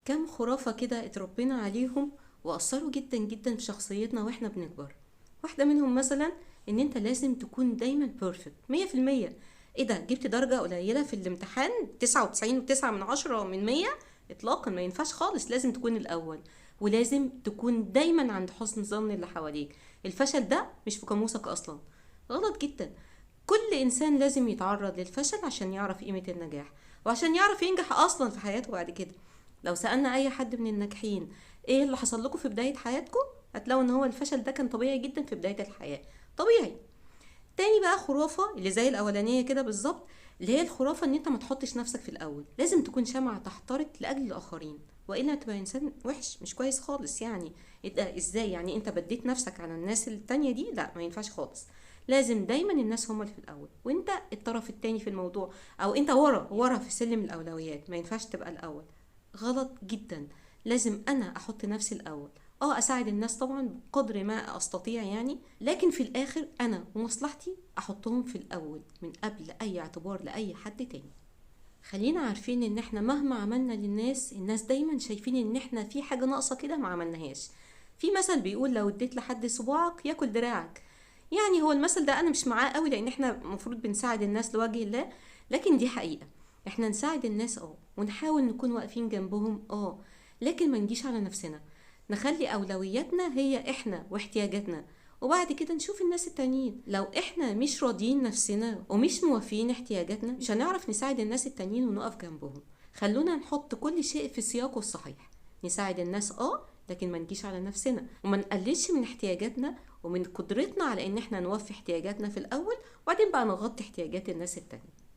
كم خرافة كده اتربينا عليهم وأثروا جدا جدا في شخصيتنا واحنا بنكبر. واحدة منهم مثلا ان انت لازم تكون دايما perfect 100%. ايه ده، جبت درجة قليلة في الامتحان 99.9 من 100؟ اطلاقا ما ينفعش خالص، لازم تكون الاول ولازم تكون دايما عند حسن ظن اللي حواليك. الفشل ده مش في قاموسك اصلا، غلط جدا. كل انسان لازم يتعرض للفشل عشان يعرف قيمة النجاح وعشان يعرف ينجح اصلا في حياته بعد كده. لو سألنا اي حد من الناجحين ايه اللي حصل لكم في بداية حياتكم، هتلاقوا ان هو الفشل ده كان طبيعي جدا في بداية الحياة، طبيعي. تاني بقى خرافة اللي زي الأولانية كده بالظبط، اللي هي الخرافة ان انت ما تحطش نفسك في الأول، لازم تكون شمعة تحترق لأجل الآخرين، وإلا تبقى إنسان وحش مش كويس خالص. يعني إزاي يعني انت بديت نفسك على الناس التانية دي؟ لا، ما ينفعش خالص. لازم دايما الناس هم اللي في الأول وانت الطرف التاني في الموضوع، أو انت ورا في سلم الأولويات، ما ينفعش تبقى الأول. غلط جدا. لازم أنا أحط نفسي الأول، أساعد الناس طبعا بقدر ما أستطيع يعني، لكن في الآخر أنا ومصلحتي أحطهم في الأول من قبل أي اعتبار لأي حد تاني. خلينا عارفين إن إحنا مهما عملنا للناس، الناس دايما شايفين إن إحنا في حاجة ناقصة كده ما عملناهاش. في مثل بيقول لو اديت لحد صباعك ياكل دراعك. يعني هو المثل ده أنا مش معاه قوي، لأن إحنا المفروض بنساعد الناس لوجه الله، لكن دي حقيقة. إحنا نساعد الناس ونحاول نكون واقفين جنبهم لكن ما نجيش على نفسنا، نخلي أولوياتنا هي إحنا واحتياجاتنا، وبعد كده نشوف الناس التانيين. لو إحنا مش راضيين نفسنا ومش موافقين احتياجاتنا، مش هنعرف نساعد الناس التانيين ونقف جنبهم. خلونا نحط كل شيء في سياقه الصحيح، نساعد الناس لكن ما نجيش على نفسنا، وما نقللش من احتياجاتنا ومن قدرتنا على إن إحنا نوفي احتياجاتنا في الأول، وبعدين بقى نغطي احتياجات الناس التانية.